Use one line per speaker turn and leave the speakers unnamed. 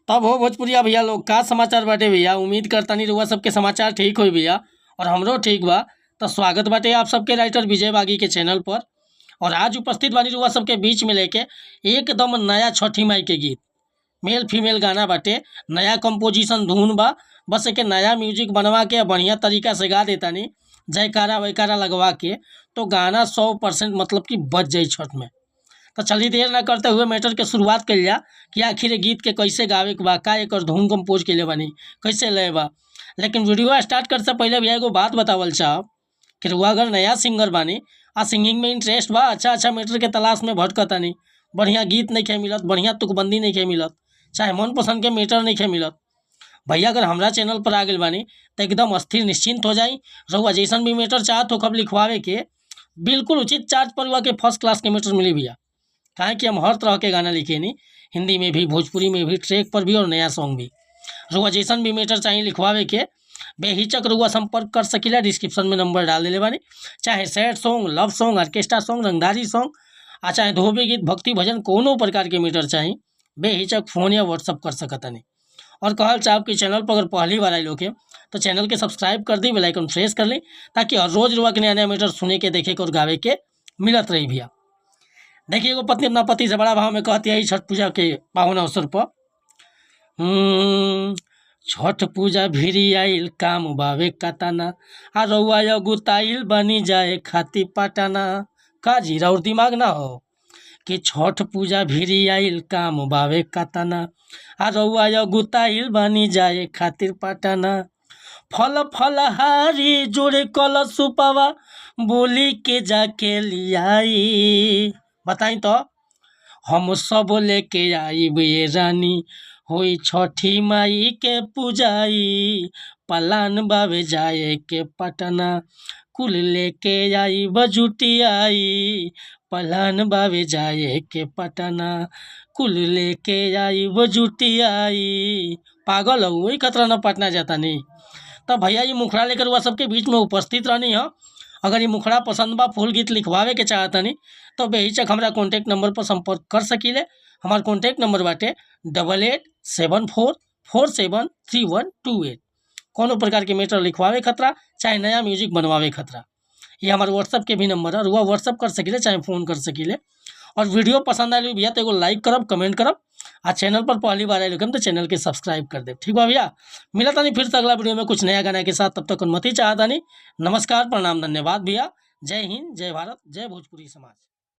तब हो भोजपुरिया भैया लोग, का समाचार बाटे भैया। उम्मीद करतानी रउआ सबके समाचार ठीक होई भैया और हमरो ठीक बा। तो स्वागत बाटे आप सबके राइटर विजय बागी के चैनल पर। और आज उपस्थित बानी रउआ सबके बीच में लेके एकदम नया छठी माई के गीत, मेल फीमेल गाना बाटे, नया कंपोजिशन धुन बा। बस एके नया म्यूजिक बनवा के बढ़िया तरीका से गा देतानी, जयकारा वयकारा लगवा के, तो गाना 100% मतलब कि बज जाई छठ में। तो चलिए देर ना करते हुए मैटर के शुरुआत कइल जा कि आखिर ये गीत के कैसे गावे के बा, का एकर धुन कंपोज कइले बानी, कैसे लय बा। लेकिन वीडियो स्टार्ट करे से पहले भैया एगो बात बतावल चाहब कि रउआ अगर नया सिंगर बानी आ सिंगिंग में इंटरेस्ट बा, अच्छा अच्छा मैटर के तलाश में भटकतानी, बढ़िया गीत नइखे मिलत, बढ़िया तुकबंदी नइखे मिलत, चाहे मनपसंद के मैटर नइखे मिलत, भैया अगर हमरा चैनल पर आ गइल बानी तो एकदम अस्थिर निश्चिंत हो जाई। रउआ जैसन भी मैटर चाहत हो कब लिखवावे के, बिल्कुल उचित चार्ज पर रउआ के फर्स्ट क्लास के मैटर मिली भैया। काहे कि हम हर तरह के गाना लिखेनी, हिंदी में भी, भोजपुरी में भी, ट्रैक पर भी और नया सॉन्ग भी। रउआ जैसन भी मैटर चाही लिखवावे के, बेहिचक रउआ संपर्क कर सकीला। डिस्क्रिप्शन में नंबर डाल देले बानी। चाहे sad song, love song, orchestra song, रंगदारी सॉन्ग आ चाहे धोबी गीत, भक्ति भजन, कोनो प्रकार के मैटर चाही, बेहिचक फ़ोन या व्हाट्सअप कर सकतानी। और कहल चाहब कि चैनल पर अगर पहली बार आइल होखे तो चैनल के सब्सक्राइब कर दी, बेल आइकन प्रेस कर ली, ताकि हर रोज़ रउआ के नया नया मैटर सुने के, देखे के और गावे के मिलत रही भैया। देखिए एगो पत्नी अपना पति से बड़ा भाव में कहती है छठ पूजा के पावन अवसर पर। छठ पूजा भिरी आइल काम बावे कताना, आ रउआ अगुताइल बनी जाए खाती पटाना। का जी राउर दिमाग ना हो कि छठ पूजा भिरी आइल काम बावे कताना, आ रउआ अगुताइल बनी जाए खातिर पटाना। फल फलहारी जोड़े कलश सुपावा, बोली के जाके लियाई। बताई तो हम सब लेके आईब ये रानी, होई छठी माई के पूजाई। पलान बावे जाए के पटना, कुल लेके आई बजुटियाई। पलान बावे जाए के पटना, कुल लेके आई बजुटियाई। पागल हो वही खतरा न पटना जाता नहीं। तब भैया ये मुखड़ा लेकर वह सबके बीच में उपस्थित रहनी है। अगर ये मुखड़ा पसंद बा, फुल गीत लिखवावे के चाहतनी, तो बेहिचक हमरा कॉन्टैक्ट नंबर पर संपर्क कर सकीले। हमार कॉन्टैक्ट नंबर बाटे 8874473128। कोनो प्रकार के मैटर लिखवावे खतरा, चाहे नया म्यूजिक बनवावे खतरा, ये हमारे व्हाट्सअप के भी नंबर है। और वह व्हाट्सअप कर सकीले चाहे फ़ोन कर सकीले। और वीडियो पसंद आयल भैया तो एगो लाइक करब, कमेंट करब, आ चैनल पर पहली बार आयल तो चैनल के सब्सक्राइब कर देब। ठीक बा भैया, मिलत नहीं फिर से अगला वीडियो में कुछ नया गाना के साथ। तब तक अनुमति चाहतानी। नमस्कार, प्रणाम, धन्यवाद भैया। जय हिंद, जय भारत, जय भोजपुरी समाज।